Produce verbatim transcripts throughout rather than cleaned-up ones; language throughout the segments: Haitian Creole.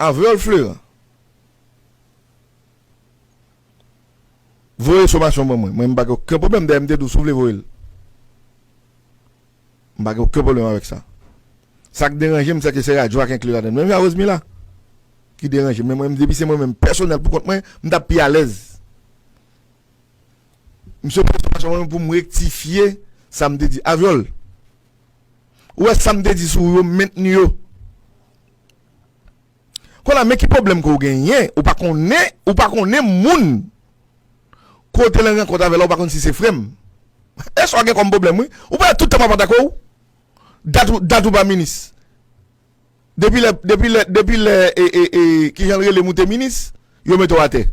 Aviol Fleurant voye somasyon ban mwen. Mwen, m pa gen okenn pwoblèm. Dayè, m te di w, si w vle voye l. M pa gen okenn pwoblèm avèk sa. Sa k deranje m, se ke se radyo a k enkli ladan l. Menm jan Rosemila ki deranje m. Men mwen, depi se mwen menm, pèsonèl, pou kont mwen, m t ap pi alèz. Misye voye somasyon ban mwen pou m rektifye sa m te di. Aviol, ou wè sa m te di sou yo, m mentni yo. Kounye a, men ki pwoblèm ke w genyen, ou pa konnen, ou pa konnen moun ke w te nan rankont avè l la, ou pa konn si se frè m. E sa w gen kòm pwoblèm, wi. Ou pa wè tout tan m ap atake w. Dat ou, dat ou pa minis. Depi lè, depi lè, depi lè, e, e, e, kijan l rele m, ou te minis, yo mete w atè.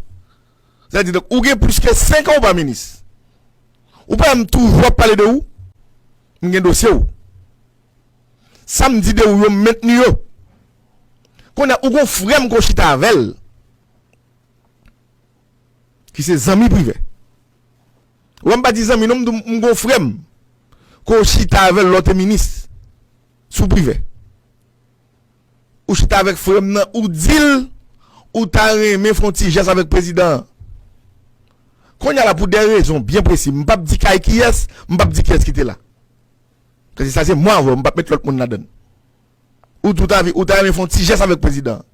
Sa di, donk, ou gen plis ke senk an ou pa minis. Ou pa wè m toujou ap pale de ou. M gen dosye w. Sa m di de ou yo, m mentni yo. Kounye a, ou gon frè m ke w chita avè l, ki se zanmi Privè. Ou wè, m pa di zanmi non, m di w, m gon frè m ke w chita avè l lè w te minis sou Privè. Ou chita avèk frè m nan, ou di l ou ta renmen fè yon ti jès avèk prezidan an. Kounye a la, pou de rezon byen presi, m p ap di kay kiyès, m p ap di kiyès ki te la. Paske sa se mwen avè w, m p ap met lòt moun ladan l. Ou di w ta vi-, ou ta renmen fè yon ti jès avèk prezidan an.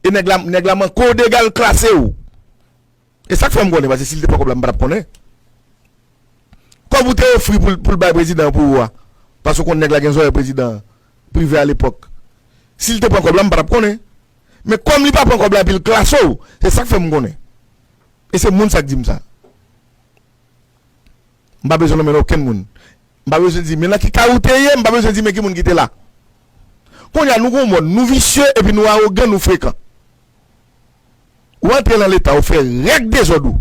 E nèg la, nèg la manke w dega, l klase w. E sa k fè m konnen, paske si l te pran kòb la, m pa t ap konnen. Kòb ou te ofri pou l, pou l bay prezidan an pou ou a, paske w konn nèg la gen zòrèy prezidan an, Privè alepòk. Si l te pran kòb la, m pa t ap konnen. Men kòm li pa pran kòb la epi l klase w, se sa k fè m konnen. E se moun sa k di m sa. M pa bezwen nonmen okenn moun. M pa bezwen di, men nan ki kay ou te ye, m pa bezwen di, men ki moun ki te la. Kounye a, nou gon mòn, nou visye, epi nou awogan, nou frekan. Ou antre nan Leta, ou fè règ dezòd ou.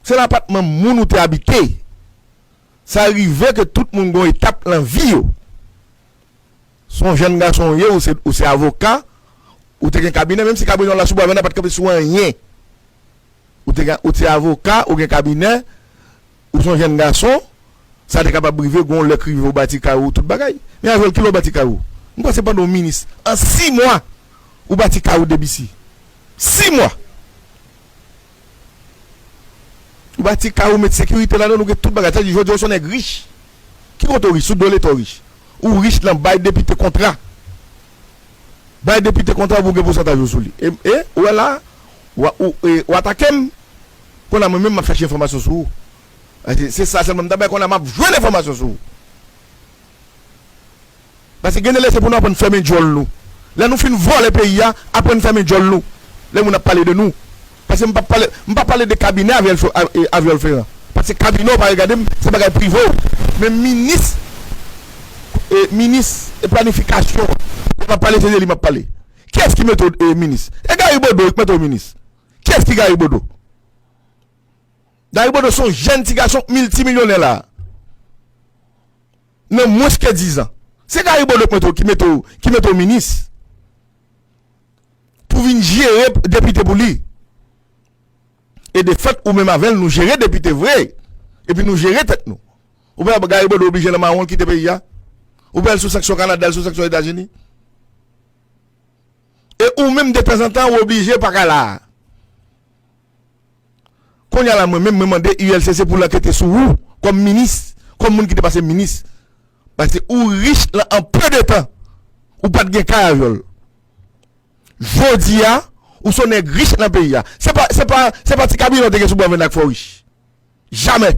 Se nan apatman moun ou te abite. Sa rive ke tout moun gon etap nan vi yo. Se yon jèn gason ou ye, ou se, ou se avoka, ou te gen kabinè, menm si kabinè w la sou Bwavèna pa t kanpe sou anyen. Ou te gen, ou te avoka, ou gen kabinè, ou se yon jèn gason, sa te kapab rive, gon lè k rive ou bati kay ou, tout bagay. Men avè l, kilè w bati kay ou? M panse pandan w minis, an sis mwa, ou bati kay ou de B C. Sis mwa! Ou bati kay ou, met sekirite ladan l, ou gen tout bagay. Sa di, jodi a, ou se yon nèg rich. Ki kote w rich? Sou do Leta w rich. Ou rich nan bay depite kontra. Bay depite kontra pou w gen pousantaj ou sou li. E, e, ou wè la, w a, ou, e, w atake m. Kounye a, mwen menm, m ap chache enfòmasyon sou ou. E, se, se sa sèlman m ta bay, kounye a, m ap jwenn enfòmasyon sou ou. Paske gen de lè se pou nou aprann fèmen djòl nou. Lè nou fin vòlè peyi a, aprann fèmen djòl nou. Lè moun ap pale de nou. Paske m p ap pale, m p ap pale de kabinè Aviol Fe-, A-, e, Aviol Ferrand. Paske kabinè w pa regade m, se bagay prive w. Men minis, e, minis, e, planifikasyon, lè m ap pale, se de li m ap pale. Kiyès ki mete w, e, minis? E Gary Bodeau ki mete w minis. Kiyès ki Gary Bodeau? Gary Bodeau se yon jèn ti gason miltimilyonè la. Nan mwens ke diz an. Se Gary Bodeau ki mete w, ki mete w, ki mete w minis. Pou vin jere depite pou li. E de fèt, ou menm avè l, nou jere depite vre. Epi nou jere tèt nou. Ou pa wè Gary Bodeau oblije nan mawon l kite peyi a? Ou pa wè l sou sanksyon Kanada, l sou sanksyon Etazini? E ou menm, detanzantan, ou oblije pa ka la a. Kounye a la, mwen menm, mwen mande U L C C pou l ankete sou ou, kòm minis, kòm moun ki te pase minis. Paske ou rich lan an pe de tan. Ou pa t gen kay Aviol. Jodi a, ou se yon nèg rich nan peyi a. Se pa, se pa, se pa ti kabinè w te gen sou Bwavèna k fè w rich. Jamè.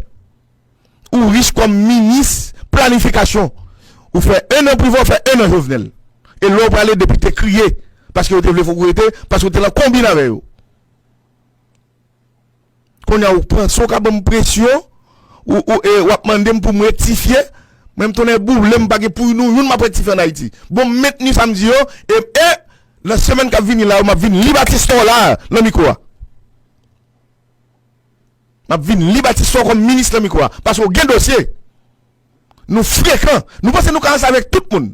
Ou rich kòm minis planifikasyon. Ou fè en an Privè, ou fè en an Jovenel. E lè w prale, depite kriye. Paske yo te vle fè w rete, paske w te lan konbin avè yo. Kounye a, ou panse w ka ban m presyon, ou, ou, e, w ap mande m pou m rektifye. Mwen, m tounen boule, m pa gen pou nou youn m ap rektifye ann Ayiti. Bon, m mentni sa m di yo, e, e, nan semèn k ap vini la yo, m ap vin li Batiston la, nan mikwo a. M ap vin li Batiston kòm minis nan mikwo a, paske w gen dosye. Nou frekan. Nou panse nou ka ranse avèk tout moun.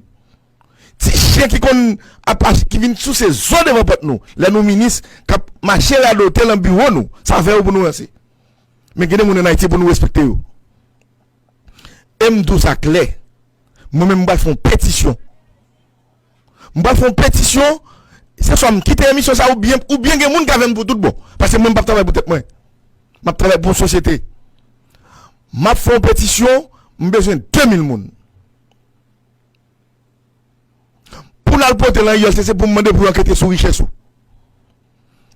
Ti chen ki konn ap ach-, ki vin souse zo devan pòt nou, lè nou minis k ap mache radote lan biwo nou, sa fè yo pou nou ranse. Men gen de moun ann Ayiti pou nou respekte yo. E m di w sa klè. Mwen menm, m pral fè yon petisyon. M pral fè yon petisyon. Se swa m kite emisyon sa oubyen, oubyen gen moun k avè m pou tout bon. Paske mwen, m p ap travay pou tèt mwen. M ap travay pou yon sosyete. M ap fè yon petisyon, m bezwen de mil moun. Pou n al pote l nan U L C C pou m mande pou yo ankete sou richès ou.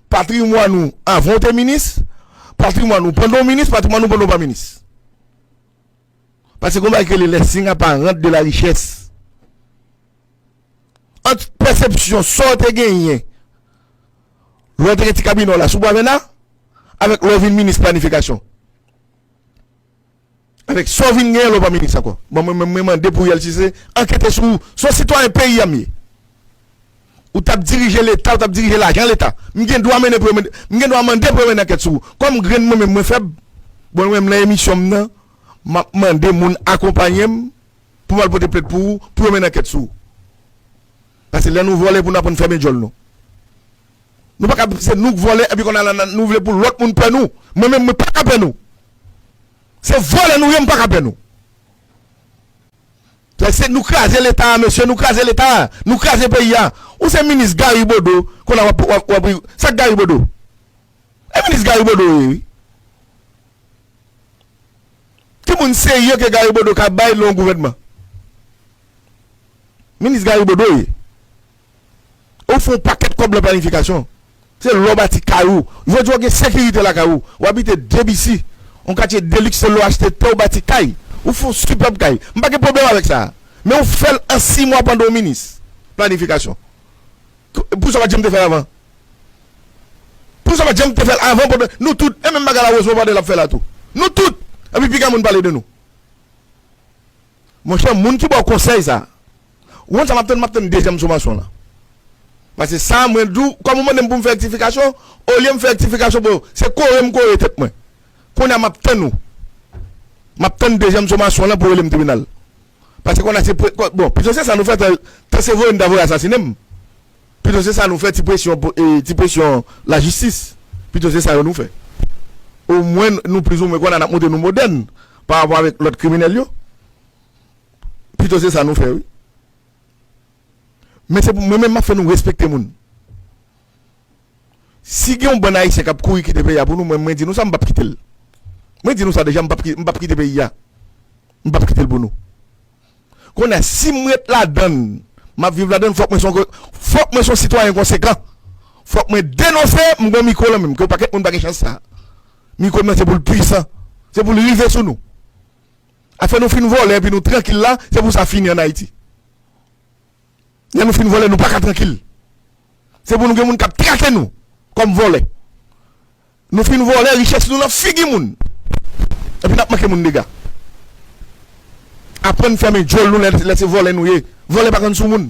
Patrimwàn ou anvan w te minis, patrimwàn ou pandan w minis, patrimwàn ou pandan w pa minis. Paske gen yon bagay ki rele les signes apparents de la richesse. Ant pèsepsyon sa w te genyen lè w te gen ti kabinè w la sou Bwa Vèna, avèk lè w vin minis planifikasyon. Avèk sa w vin genyen lè w pa minis ankò. Bon, mwen menm, mwen mande pou U L C C ankete sou ou. Se yon sitwayen peyi a m ye. Ou t ap dirije Leta, ou t ap dirije lajan Leta. M gen dwa mennen pou yo mennen, m gen dwa mande pou yo mennen ankèt sou ou. Kòm grenn mwen menm mwen fèb, bon, mwen menm nan emisyon m nan, m ap mande moun akonpaye m pou m al pote plent pou ou, pou yo mennen ankèt sou ou. Paske lè nou vòlè pou nou aprann fèmen djòl nou. Nou pa ka, se nou k vòlè, epi kounye a la, nou vle pou lòt moun pè nou. Mwen menm, mwen pa ka pè nou. Se vòlè nou ye, m pa ka pè nou. Se, se nou kraze Leta a, mesye, nou kraze Leta a, nou kraze peyi a. Ou se minis Gary Bodeau, kounye a w ap, w ap, w ap ri. Sa k Gary Bodeau? E minis Gary Bodeau ye, wi. Ki moun serye ke Gary Bodeau ka bay nan yon gouvènman? Minis Gary Bodeau ye. Ou fè yon pakèt kòb nan planifikasyon. Se lè w bati kay ou. Jodi a w gen sekirite lakay ou. W abite Debisi, yon katye deliks, se lè w achte tè, w bati kay. Ou fè yon sipèb kay. M pa gen pwoblèm avèk sa. Men ou fè l an sis mwa pandan w minis planifikasyon. Poukisa w pa t janm te fè l avan? Poukisa w pa t janm te fè l avan pandan nou tout, e menm bagay la, Rosemond Pradel ap fè la tou. Nou tout! Epi piga moun pale de nou. Monchè, moun ki ba w konsèy sa, ou konn sa m ap tann, m ap tann dezyèm somasyon lan. Paske sa, mwen di w, kòm ou mande m pou m fè rektifikasyon, olye m fè rektifikasyon pou se kore m kore tèt mwen. Kounye a m ap tann ou. M ap tann dezyèm somasyon lan pou w rele m tribinal. Paske kounye a se pre-, bon, pito se sa nou fè, tan, tan se voye n ta voye asasinen m. Pito se sa nou fè, ti presyon, e, ti presyon lajistis. Pito se sa yo nou fè. Omwen nou plizoumwen kounye a n ap montre nou modèn pa rapò avèk lòt kriminèl yo. Pito se sa nou fè, wi. Men se pou mwen menm m ap fè nou respekte moun. Si gen yon bann Ayisyen k ap kouri kite peyi a pou nou, mwen, mwen di nou sa, m p ap kite l. Mwen di nou sa deja, m p ap ki-, m p ap kite peyi a. M p ap kite l pou nou. Kounye a, si m ret ladann, m ap viv ladann, fòk mwen se yon, fòk mwen se yon sitwayen konsekan. Fòk mwen denonse, m gen mikwo lan men m, ke yon pakèt moun pa gen chans sa. Mikwo m nan se pou l pwisan, se pou l rive sou nou. Afè nou fin vòlè epi nou trankil la, se pou sa fini ann Ayiti. Lè nou fin vòlè, nou pa ka trankil. Se pou nou gen moun k ap trake nou kòm vòlè. Nou fin vòlè richès nou nan figi moun. Epi n ap manke moun dega. Aprann fèmen djòl nou lè, lè se vòlè nou ye. Vòlè pa konn sou moun.